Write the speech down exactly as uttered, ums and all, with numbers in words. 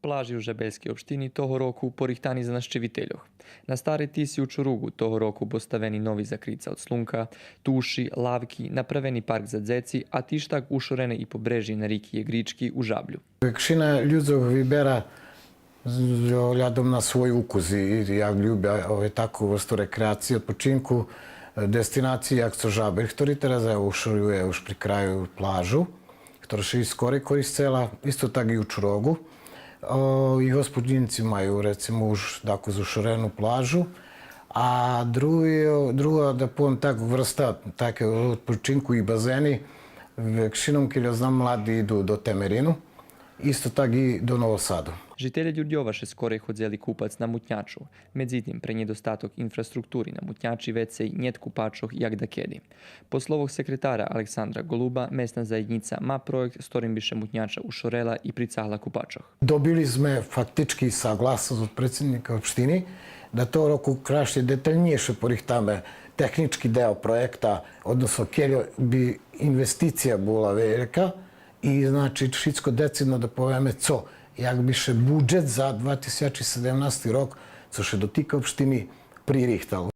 Плажи у Жабельскей општини того року порихтани за нащивительох. На Старей Тиси у Чоруґу того року поставени нови закрица од слунка, туши, лавки, направени парк за дзеци, а тиж так ушорене и побрежє на рики Єґрички у Жаблю. Векшина людзох вибера з оглядом на свой укус и як любя, ове, таку врсту рекреациї, одпочинку, е, дестинациї як цо Жабель, хтори тераз, ево, ушорює уж при краю плажу, хтора ше и скорей користела, исто так и у Чоруґу. О, и господинци маю, рецимо, уж таку зушорену плажу. А други, друга, да повем так, врста такого одпочинку и базени, векшином, кельо знам, млади иду до Темерину, исто так и до Новосаду. Жителє Дюрдьова ше скорей ходзели купац на Мутнячу. Медзитим, пре нєдостаток инфраструктури на Мутнячи вецей нєт купачох як дакеди. По словох секретара Александра Голуба, месна заєднїца ма проєкт з хторим би ше Мутняча ушорела и прицагла купачох. Добили зме фактички сагласносц од предсиднїка општини да того року краше деталнєйше порихтаме технїчки део проєкта, односно кельо би инвестиция була велька и, значи, шицко децидно да повеме цо, як би ше буджет за два тисячи седемнасти рок, цо ше дотика општини, пририхтал.